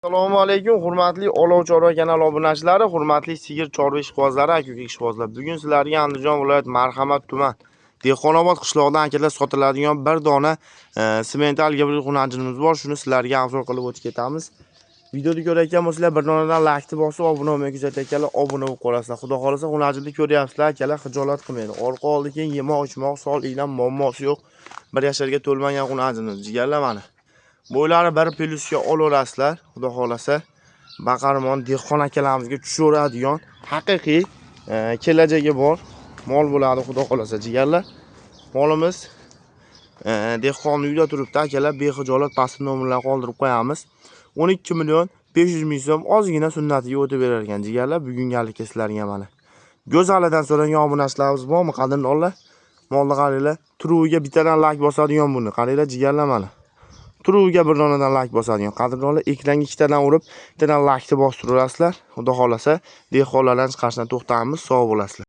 Assalomu alaykum, hurmatli Olov chorva kanali obunachilari, hurmatli sigir chorva ishqibozlari, aka-uka ishqibozlar. Bugun sizlarga Andijon viloyat Marhamat tuman Dehqonobod qishlog'idan akalar sotiladigan bir dona semental gibrid xunajinimiz bor. Shuni sizlarga afzal qilib o'tib ketamiz. Videoni ko'rayotgan bo'lsanglar, bir donadan laykni bosib, obuna bo'lmay kuzatayotganlar obuna bo'lib qolasizlar. Xudo xolasa xunajinni ko'ryapsizlar, akalar, xijolat qilmaydi. Orqa oldi keyin yemoq, ichmoq, soliydan muammosi yo'q. Bir yasharga to'lmagan xunajinimiz, jigarlar mana. Bo'ylari bir plyusga olaverasizlar, xudo xolasa. Baqarmon dehqon akalarimizga tushaveradigan haqiqiy kelajagi bor mol bo'ladi, xudo xolasa, jigarlar. Molimiz dehqon uyda turibdi, akalar, bexijolat pastki nomerlar qoldirib qo'yamiz. 12 million 500 ming so'm ozgina sunnatiga o'tib berar ekan, jigarlar. Bugungalikka sizlarga mana. Go'zalidan so'ragan obunachilarimiz bormi, qadrdonlar? Molni qaranglar, turuviga bittadan lak bosadigan buni. Qaranglar, jigarlar mana. Turuviga bir donadan lak bosadigan. Qadrdonlar, ekranga ikkitadan urib, bittadan lakni bostirasizlar. Xudo xolasa, dehqonlardan chiqarishdan to'xtamiz, sog' bo'lasizlar.